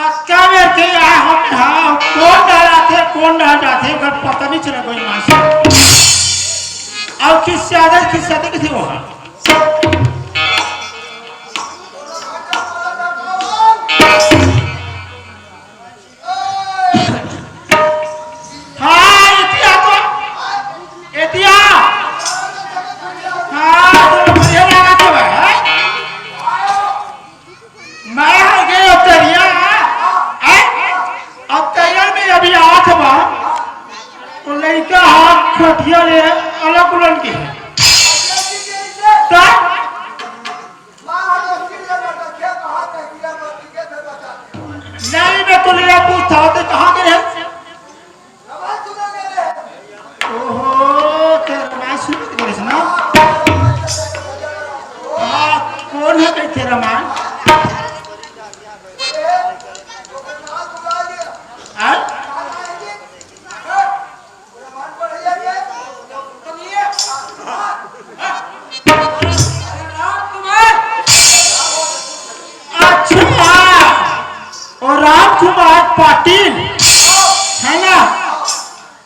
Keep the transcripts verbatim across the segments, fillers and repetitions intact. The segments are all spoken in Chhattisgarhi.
अतका बेर के आए हन, हाँ, कोन डहर आथे, कोन डहर जाथे, ओकर पता नइ चलय कोई मासी। अउ खिसियाथे, खिसियाथे कथे वो ह। हाँ, एतिया तो, एतिया। हाँ, तो बढ़िया लगा तो है। मैं हो गए अब तरिया, हैं? अब तरिया में अभी आठ बा, तो लइका हाथ खटिया ले अलग उलन के। तो नहीं, मैं तो ले पूछता हूँ, तो कहाँ के रहे? ओहो, तेरा माँ सुनत करे ना? हाँ, कौन है कहीं तेरा माँ? हाँ? अच्छा, वो राम कुमार पाटिल है ना,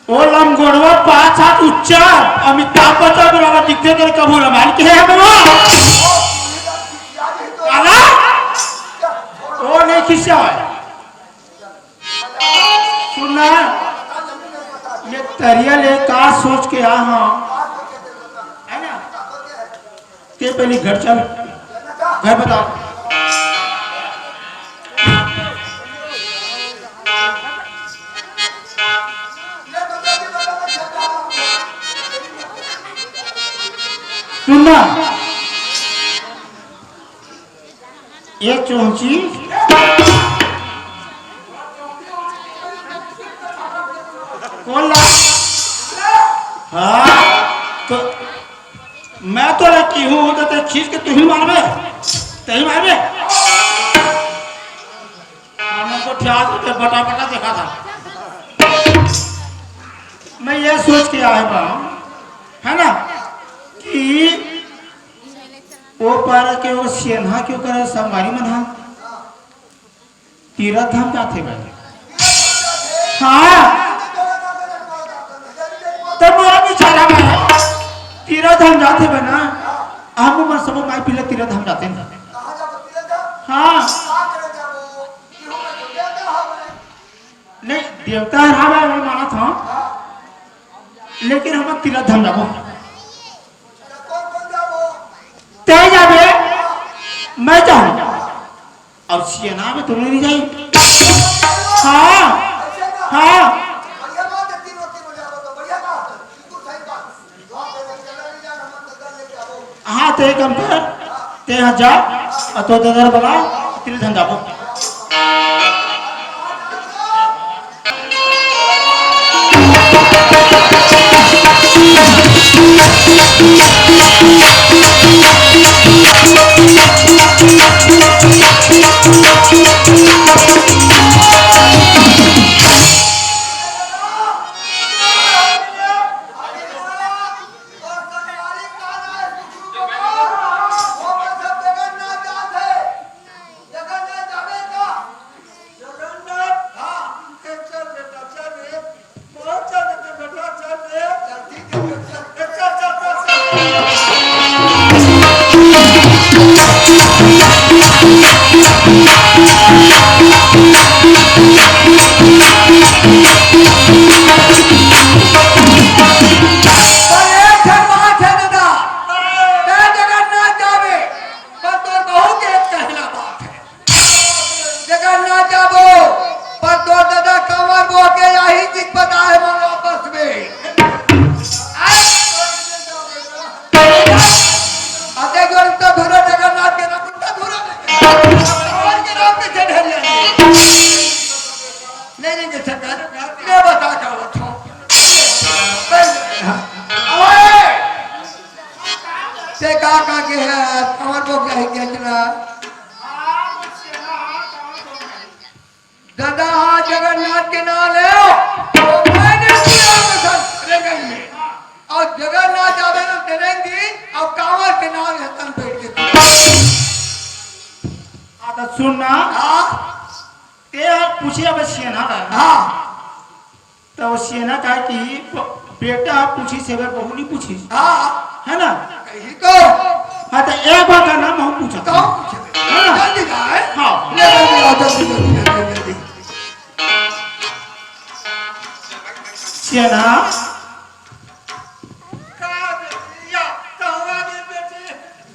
वो लंगोड़वा पाँच हाथ ऊंचा, अमिताभ बच्चन बराबर दिखते तेरे कभू रमान के है बाबा। काला? वो नहीं खिसिया है। सुनना, मैं तरिया ले का सोच के आ हूँ, है ना? ते पहले घर चल, घर बता। सुनना, ये चोंची कौन ला? हाँ, तो मैं तो रखी हूँ, तो ते खींच के तू ही मारबे, ते ही मारबे। हमको ठ्यास होते बटा बटा देखा था। मैं ये सोच के आया हूँ, है ना, कि वो पारा के वो सेना के ओकर संगवारी मन हा तीरथ धाम जाथे भाई। हाँ, तो मोर बिचारा में तीरथ धाम जाथे बना। हम मन सब माई पीला तीरथ धाम जाथे ना। हाँ, नहीं, देवता हर हावय, मैं मानत हूँ, लेकिन हम तीरथ धाम जाबो। तय जाबे, मैं जाऊँ। अब सियाना में तो नहीं जाई। हाँ, हाँ। हाँ, ते काम कर, ते यहाँ जा, और तो ददर बना, तीरथ धाम जाबो। जगन्नाथ, हाँ। ए, चल बेटा, चल रे। बहुत चल बेटा, बेटा, चल रे। चल, ठीक है, चल, चल। ए, चल, चल, चल, चल। पर एक ठन बात है दादा, तैं जगन्नाथ जाबे, पर तोर बहू के एक कहना बात है। जगन्नाथ जाबो, पर तोर ददा कांवर बोके यही चीज पता है मन वापस में। अते जोर तो धुरो जगन्नाथ के नाम, तो धुरो कांवर के नाम पे चढ़ जाएंगे। नहीं, नहीं, सरकार, मैं बता क्या बताऊं। ओए! ते का का के है, कांवर बोके यही चीज ना। दादा, हाँ, जगन्नाथ के नाम ले, तो मैंने पूरा मिशन रेंगेंगे। और जगन्नाथ जावे तो तेरेंगी, और कांवर के नाम है तन बैठ के। आ तो सुन ना। हाँ। ते पूछे अब सेना ला। हाँ। त वो सेना कहे कि ब-, बेटा पूछिस हे, बहू नइ पूछिस। हाँ। हे ना? कही तो। हाँ, त एक बार का नाम हम पूछा। तो पूछे। हे ना? जल्दी का है? हाँ। ले, ले, ले, आओ, जल्दी, जल्दी, जल्दी, जल्दी। सेना। का बेटी, या, कहवा रे बेटी?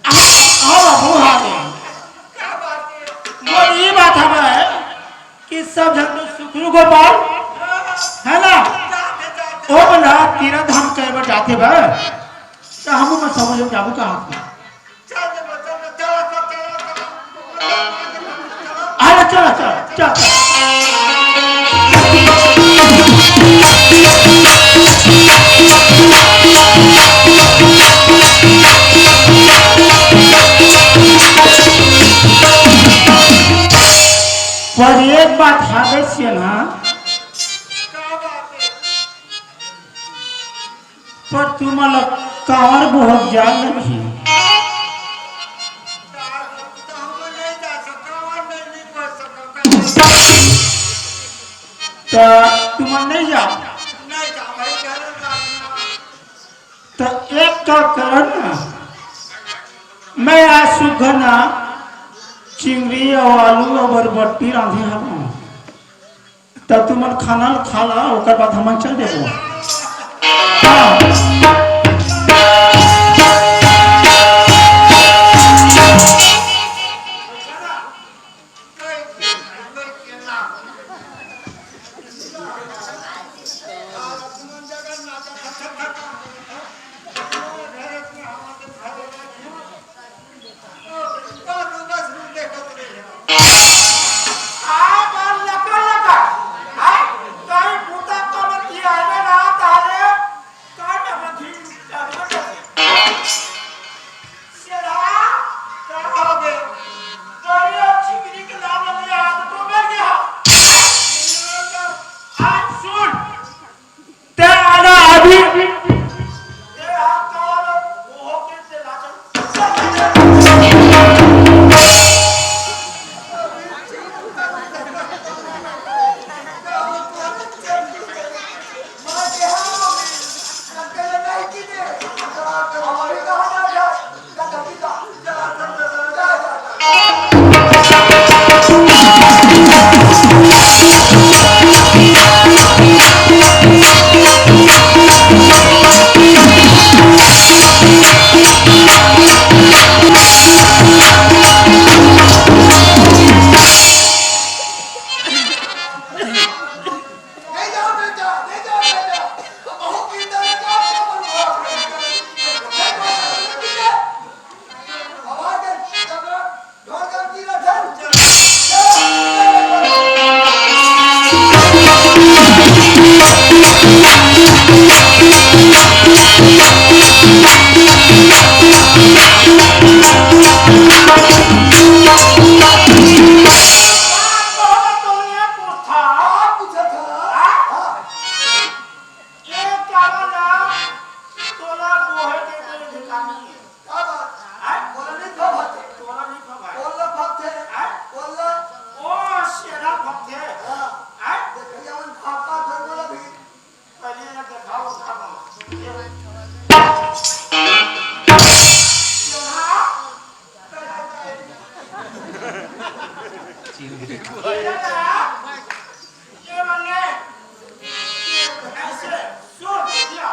आओ, आओ, बाबू, आ गए। का बात है? वो ये बात हवे कि सब झन तो सुखरू गोपाल, हे ना? जाते, जाते। ओ बना, तीरथ धाम कहे बर जाथे बा, त हमू मन समझ जाबो का हाथ में। चल दे, चल दे, चल, चल, चल, चल। अरे, चल, चल, चल, चल। पर एक बात हावे सेना, का बात है? पर तुमन ला कांवर बोहक जान लगही। त तुमन नइ जा। त एक काम करन ना, मैं आज सुग्घर ना चिंगरी अउ आलू अउ बरबट्टी रांधे हवं। त तुमन खाना खा ला, ओकर बाद हमन चल देबो। हाँ। ते आना अभी। ये चावल ला तोला मोहे के कोई अधिकार नहीं है। का बात? हैं? मोला नहीं खवाथे। तोला नहीं खवाए। कोन ला खवाथे? हैं? कोन ला? ओ, सेना खवाथे। हाँ। हैं? देखिए, उन खा, खा, फिर बोला भी। पहले ये दिखाओ, खा लो। ये। सेना। ये मन्ने, ऐसे, सुन, दिया।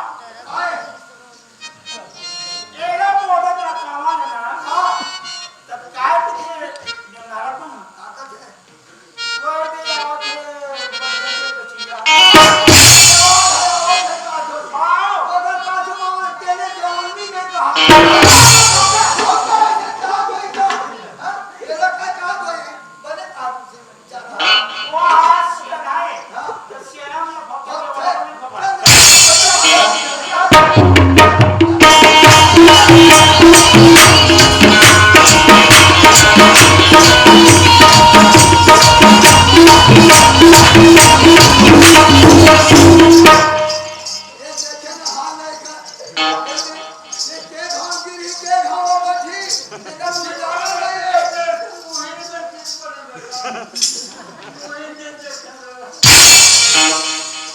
एला बोलत रहा कामा ने ना, तब काय तुझे नारा तुम? वो भी आवत है, बच्चे के बचिया। आओ।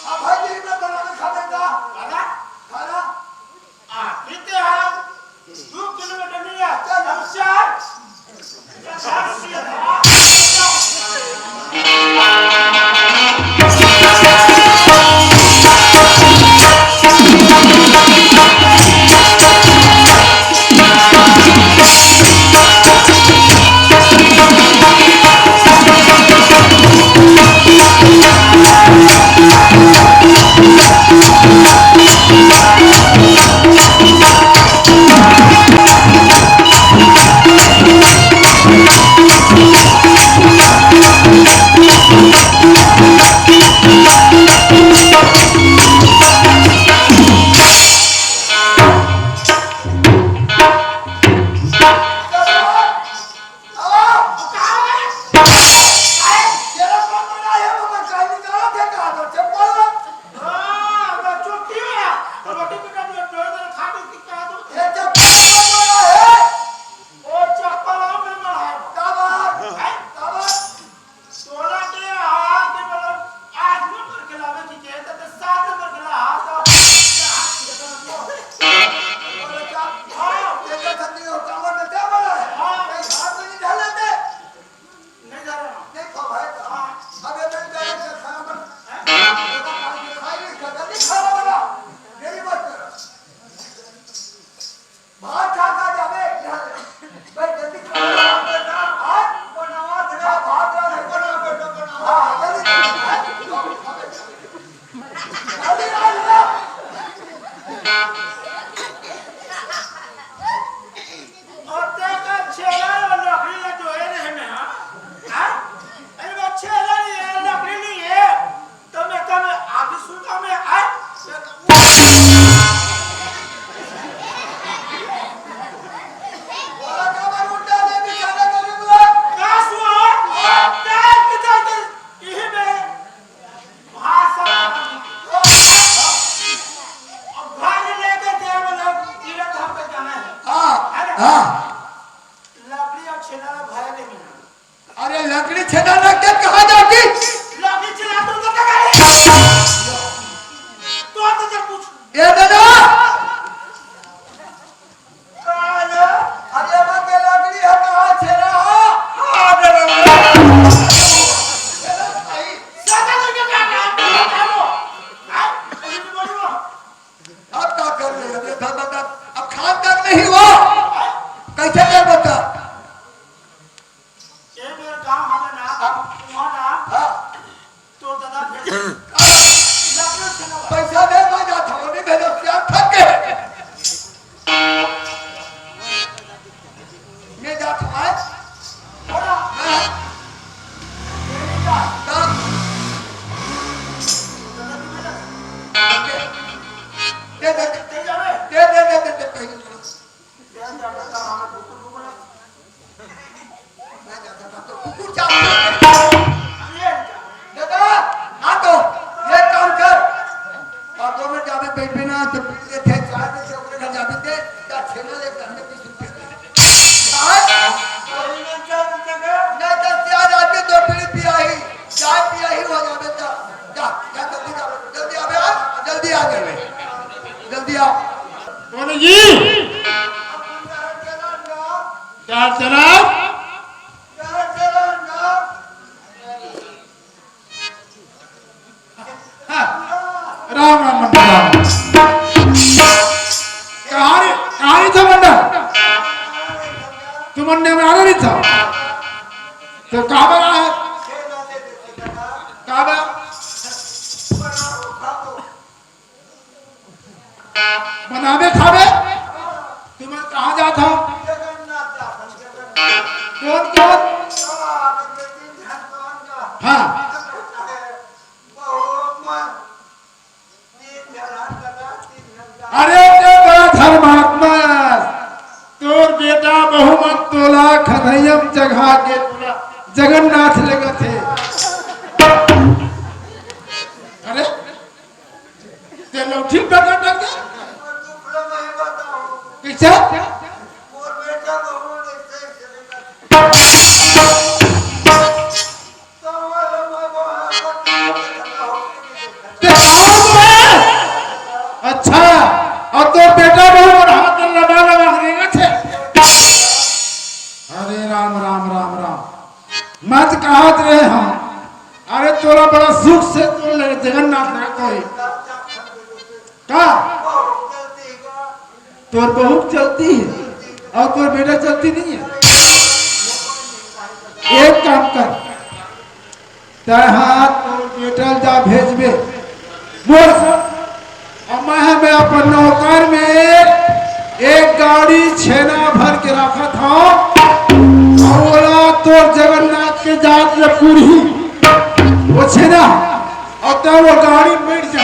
अब भाई जी, मैं बना के खा लेता। खाना? खाना? आ, पीते हैं। दू किलोमीटर नहीं है। चल। हम चार। हाँ, हाँ। अरे लकड़ी छेदा रख के कहाँ जाती? लकड़ी छेदा तो, तो क्या करे? तो, तो, तो कुछ। ए दादा। अरे बा के लकड़ी है, कहाँ छेदा है? हाँ, दादा। दादा, तो क्या, क्या, क्या, क्या, क्या, क्या, क्या, अब का कर ले? अब ये था बता, अब खान तक नहीं हुआ। कैसे कर बता? ये मेरे गांव हमें ना, वहाँ ना, हाँ। तो दादा भेज। पैसा दे, मैं जाता हूँ, नहीं भेजो, प्यार थक गए। मैं जाता हूँ, हाँ। हाँ। दे, दे, दे, दे, दे। मैं जाता था तो कुकुर चावल। दादा, हाँ तो, ये काम कर। और दो मिनट जावे बैठ भी ना, तो पी लेते हैं, चाय में से ओकरे घर जावे थे, या छेना ले, घर में बीस रुपये दे। चाय? नहीं तो चार आदमी दो बीड़ी पिया ही, चाय पिया ही हो जावे तो। जा, जा, जल्दी जा, जल्दी आवे, आ, जल्दी आ जावे, जल्दी आ। कौन है जी? चार चला। हाँ। राम राम मंडल राम। कहाँ रे, कहाँ रे था मंडल? तू मंडल में आ रही था? तो कहाँ पर आया? कहाँ पर? बनावे खावे? तुमन कहाँ जात हो? कौन कौन? हाँ। अरे ते बड़ा धर्मात्मा, तोर बेटा बहू मन तोला खधइयम जगहा के तोला जगन्नाथ लेगत हे। अरे ते लौठी पकड़ रख दे। कैसे? मोर बेटा बहू मन ऐसे ही चलेगा। तो वो ते गाँव में? अच्छा, अउ तोर बेटा बहू मन हाथ लगा लगा रेंगथे। अरे राम, राम, राम, राम। मैं तो कहत रहे हँव, अरे तोला बड़ा सुख से तोर ले जगन्नाथ नाथ हे। का? तोर बहू चलती हे अउ तोर बेटा चलती नहीं हे। एक काम कर, तैं हा तोर बेटा ला जा भेजबे मोर संग। अउ मैं हा, मैं अपन नौकर में एक गाड़ी छेना भर के रखत हँव। अउ ओला तोर जगन्नाथ के जात ले पूरही वो छेना, अउ तैं वो गाड़ी में बइठ जा।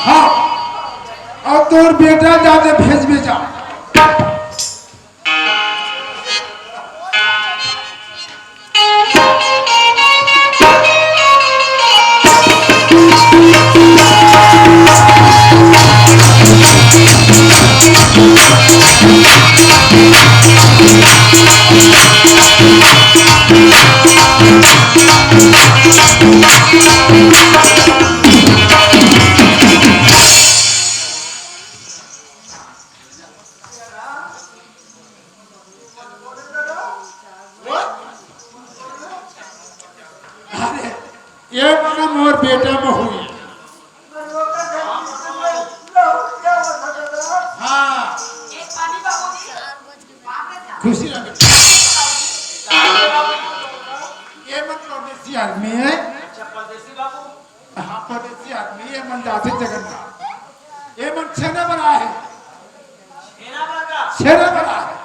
हाँ, अउ तोर बेटा ला जा भेजबे जा। अरे, ये मन मोर बेटा बहू हे। हाँ। खुशी लगे। ये मन परदेसी आदमी हे। हाँ, परदेसी आदमी, ये मन जाथे जगन्नाथ। ये मन छेना बर आए हे। छेना बर आए हे।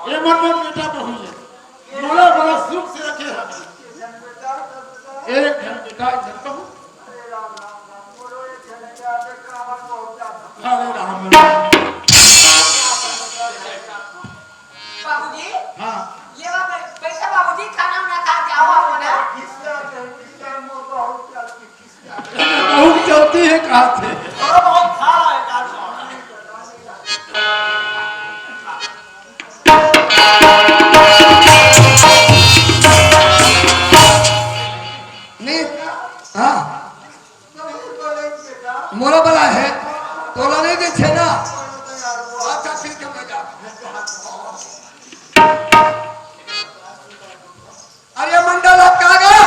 ये मन मोर बेटा बहू हे। मोला बड़ा सुख से रखे हे। एक झन बेटा, एक झन बहू। हरे राम। बाबूजी, हाँ। ये लो बै-, बैठो बाबूजी, खाना वाना खा जाओ आप ना। बहू चलती हे, कहा थे? थोड़ा बहुत खा रहा है, काट रहा है। नहीं, हाँ। मोला बलाए हे, तोला नहीं दे छेना। अच्छा, ठीक हे, मैं जा। अरे मंडल, आप कहाँ गया?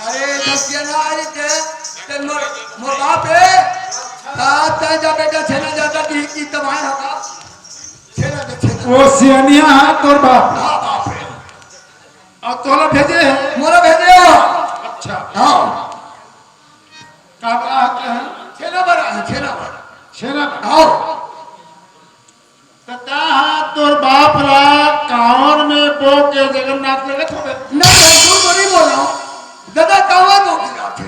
अरे दसिया ना, अरे ते, ते मोर, मोर बाप हे। ता तैं जा बेटा, छेना जाता कि, कि तमाय होगा। छेना दे, छेना। वो सियनिया हे तोर बाप। हाँ, बाप हे। अउ तोला भेजे हे? मोला भेजे हे। अच्छा। हाँ। का बात हे? छेना बर आए हे, छेना बर। छेना बर। हाँ। त तैं हा तोर बाप ला कांवर में बो के जगन्नाथ लगत होबे। नहीं, झूठ तो नहीं बोल रहा हूँ। दादा कांवर बो के जाथे।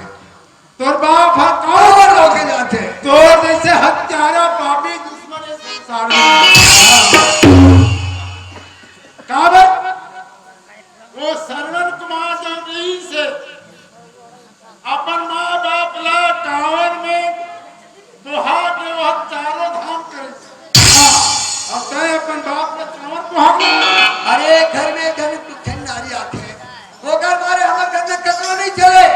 तोर बाप हा कांवर बो के जाथे। तोर जैसे हत्यारा, पापी, दुश्मन हे संसार में। काबर? वो सरवण कुमार जो रहिस हे, अपन माँ बाप ला कांवर में बोहा के वो चारों धाम करिस। अउ तैं अपन बाप ला कांवर बोहा के? अरे, घर में, घर में कुछ नारी आथे, ओकर मारे हमर घर में ककरो नहीं चले।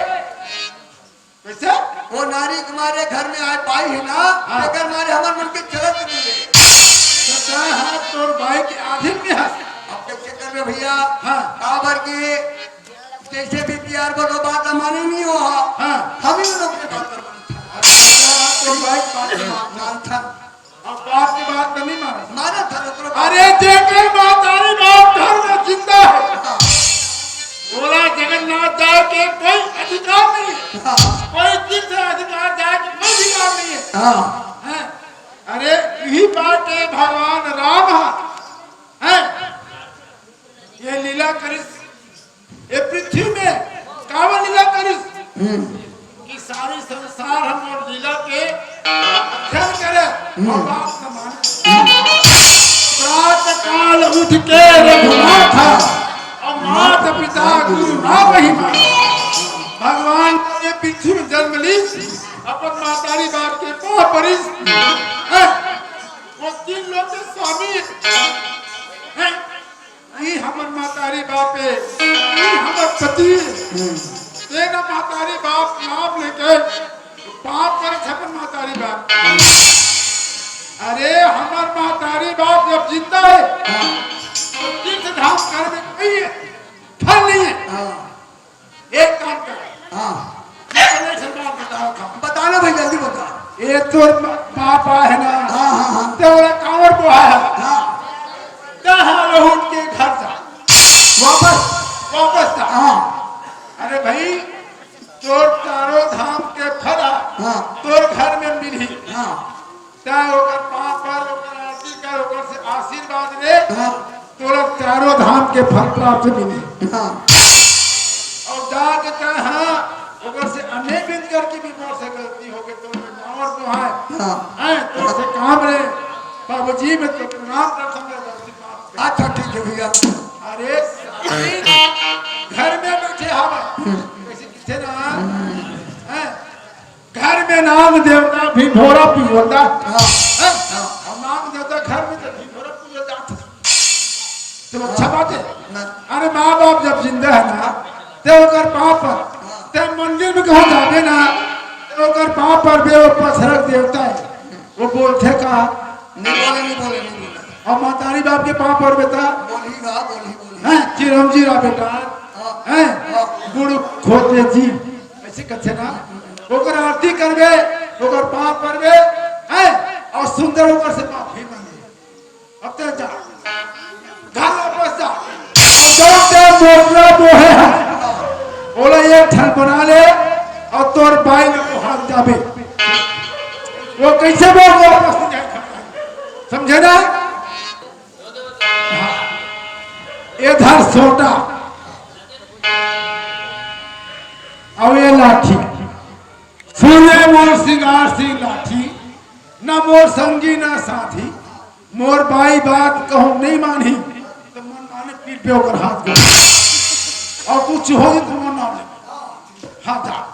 कैसे? वो नारी के मारे घर में आए पाई हे ना, हाँ। तेकर मारे हमर मन के चलत नहीं हे। तो तैं हा तोर बाई के आधीन में हस। अब कैसे करबे भैया? हाँ। काबर के जैसे भी प्यार बोलो, बात माने नहीं हो। हाँ। हम ही लोग के बात करबो। अच्छा, तोर बाई के बात मानथन। अब बाप के बात तो नहीं माने। मानथन, ओकरो बात। अरे, जेकर महतारी बाप घर में जिंदा हे, हाँ। ओला जगन्नाथ जाए के कोई अधिकार नहीं हे। हाँ। कोई तीर्थ अधिकार जाए के कोई अधिकार नहीं हे। हाँ। हैं? अरे, इही बात हे भगवान राम हा, हैं? ये लीला करिस, ये पृथ्वी में काबर लीला करिस? हम्म। कि सारी संसार हमर लीला के अध्ययन करे अउ हम्म। बात न माने। प्रातः काल उठ के रघुनाथ, अउ मात पिता गुरु नाम ही माने। भगवान ये पृथ्वी में जन्म लिस, अपन महतारी बाप के पाँव परिस, हैं? वो तीन लोक के स्वामी, हैं? ई हमर महतारी बाप हे, ई हमर पति हे। हम्म। तेन महतारी बाप नाम लेके पाप करत हे अपन महतारी बाप। अरे, हमर महतारी बाप जब जिंदा हे, हाँ। तो तीर्थ धाम करे में कोई फल नहीं हे। हाँ। एक काम कर। हाँ। मैं एक बात बतावत हँव। बता ना भाई, जल्दी बता। ये तोर पापा हे ना? हाँ, हाँ, हाँ। ते ओला कांवर बोहा हे। हाँ। ते हा लहुट के घर जा। वापस? वापस जा। हाँ। अरे भाई, तोर चारों धाम के फल हाँ। तोर घर में मिलही। हाँ। तैं ओकर पाँव पर, ओकर आरती कर, ओकर से आशीर्वाद ले, हाँ। तोला चारों धाम के फल प्राप्त मिले। हाँ। अउ जाके तैं, हाँ, ओकर से अनेक दिन करके भी मोर से गलती हो गई, तो मैं कांवर तो है। हाँ। हैं, तोर से काम रे, बाबूजी, मैं तो प्रणाम कर समझा, गलती माफ कर। अच्छा, ठीक है भैया। अरे, साथी, घर में बैठे हवा। हम्म। कैसे किथे ना? हम्म। हैं? घर में नाग देवता भिंडोरा पूजता। हाँ। हैं? हाँ। अउ नाग देवता घर में तो भिंडोरा पूजता। तो अच्छा बात हे। ना। अरे माँ बाप जब जिंदा हे ना, ते ओकर पाँव पर, ते मंदिर में कहूँ जाबे ना, ते ओकर पाँव पर बे, वो पथरक देवता हे। वो बोलथे का? नहीं बोले, नहीं बोले, नहीं बोले। अउ महतारी बाप के पाँव पर बेटा? बोलही गा, बोलही, बोलही। हैं, चिरंजी रहा बेटा। हाँ। हैं? हाँ। गुरु खोते जी। ऐसे कथे ना, ओकर आरती करबे, ओकर पाँव परबे, हैं? अउ सुंदर ओकर से माफी मांगे। अब ते जा, घर वापस जा। अब जब ते मोटरा बोहे हे, ओला एक ठन बना ले, अउ तोर बाई में वो हाथ जाबे। वो कैसे बोल वापस नहीं जाए? समझे ना? हाँ। ये धर सोटा, अउ ये लाठी। सुने मोर सिंगार सिंह लाठी, न मोर संगी न साथी, मोर बाई बात कहूँ नहीं मानही, तो मन माने पीट पे ओकर हाथ गोड़। अउ कुछ होही तो मोर नाम ले। हाँ, जा।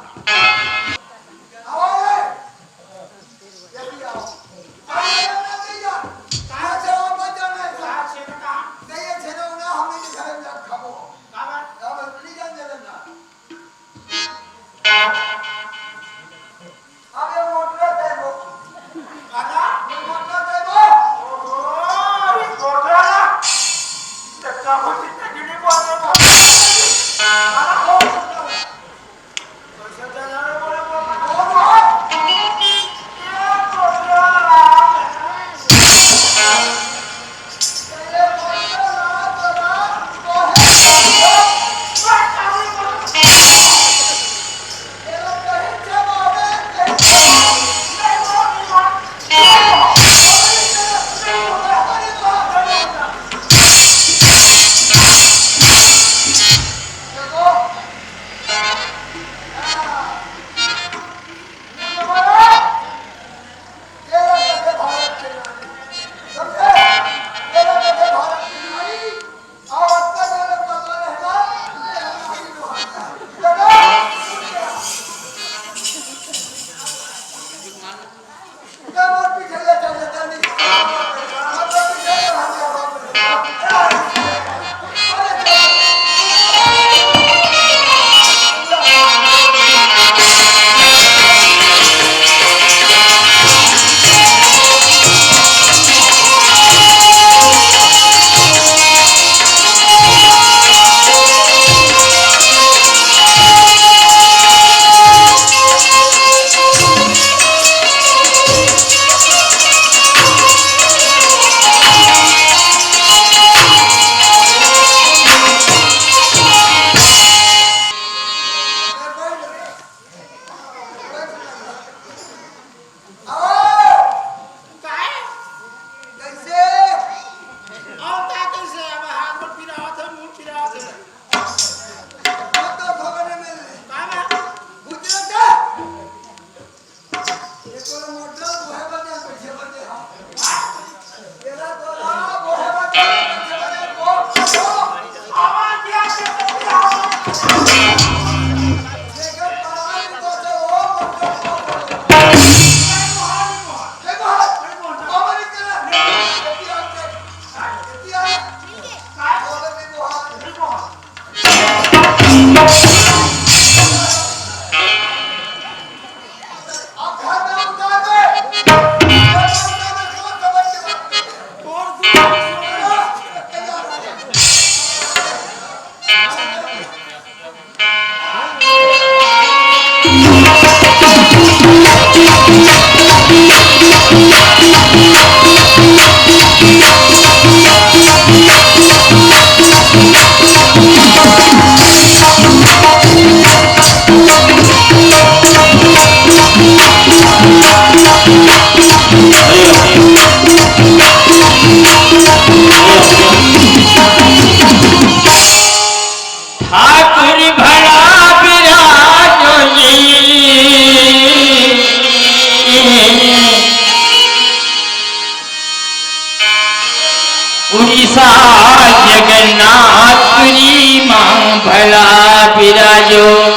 जो